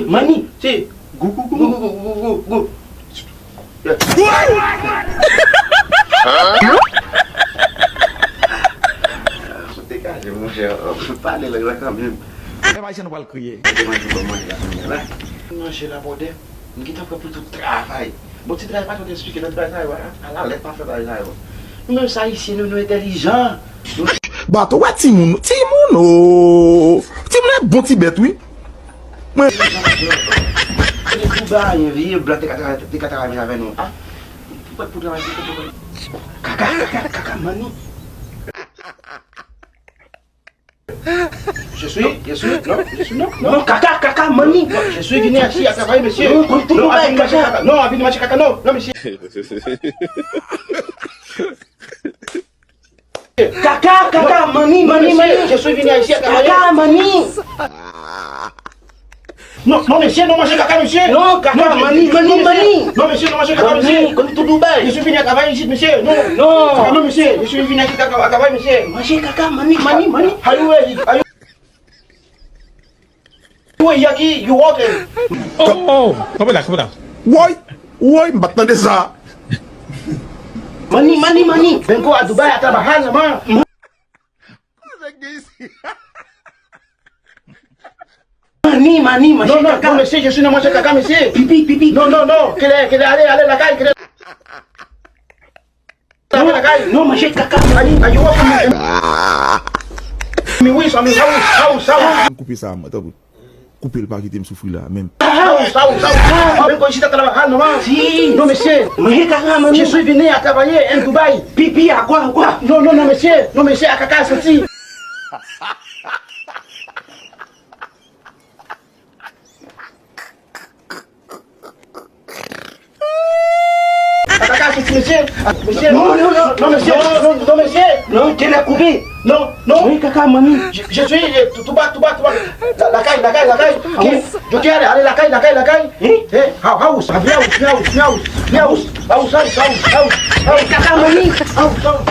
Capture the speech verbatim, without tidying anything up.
Mani, se gou, gou, gou, gou, gou, gou, gou. Fout degaje, monchè. Pale lang lan kanmenm. Lè Ayisyen nou pral kriye. Manje la, bòdè. M gentan pran pou tout travay. Bon, ti travay pa t eksplike nan travay sa yo, a, a la lèt pa fè bagay sa yo. Nou menm sa Ayisyen, nou, nou entèlijan. Bato, wè timoun, timoun, o. Timoun e bon ti bèt, wi. Mwen. Kote pou ba, yon vye blan te ka travay, te ka travay avè nou. A, pou, pou travay, pou, pou, pou. Kaka, kaka, kaka, mani. Je suis, je suis, non, je suis, non, non. Non, kaka, kaka, mani. Non, je suis venu ici à travailler, monsieur. Non, konn tout bagay, kaka. Non, a vini manje kaka, non, non, monsieur. Kaka, kaka, mani, mani, mani. Je suis venu ici à travailler. Kaka, mani. Non, non, monsieur, non, manje kaka, monsieur. Non, kaka, mani, mani, mani. Non, monsieur, non, manje kaka, monsieur. Mani, konn tout bagay. Je suis venu à travailler ici, monsieur. Non. Non. Ah, non, monsieur, je suis venu ici à travailler, monsieur. Manje kaka, mani, mani, mani. Are you ready? Are you ready? You walking? Oh, oh, oh. Kanpe la, kanpe la. Woy, woy, m pa t tande sa. Mani, mani, mani. Vengo a Dubai a trabajar, man. Mani, mani, manje kaka. Non, non, non, monsieur, je suis nan manje kaka, monsieur. Pipi, pipi. Non, non, non, kile, kile, ale, ale lakay, kile. Lave lakay. Non, manje kaka, mani. Ayo, wap. Mi wi, sa mi, sa wi, sa wi, sa wi. Koupe sa, mwen, tanpri. Koupe l, pa kite m soufri la, menm. Sa wi, sa wi, sa wi. Menm kon chita ta la, ah, non, si. Non, monsieur. Manje kaka, mani. Je suis venu à travailler en Dubaï. Pipi, à quoi, à quoi? Non, non, non, monsieur. Non, monsieur, a kaka santi. Ataka soti, mesye. Mesye. Non, non, non, non, mesye. Non, non, non, mesye. Non, te lè koupe. Non, non. Wi, kaka, mami. Je, je suis, eh, tou, tou ba, tou ba, tou ba. La, lakay, lakay, lakay. Ah, wi. Ok, ok, ale, ale, lakay, lakay, lakay. Hein? Eh, house, house, house, house, house, house, house, house. Eh, kaka, mami. House, house.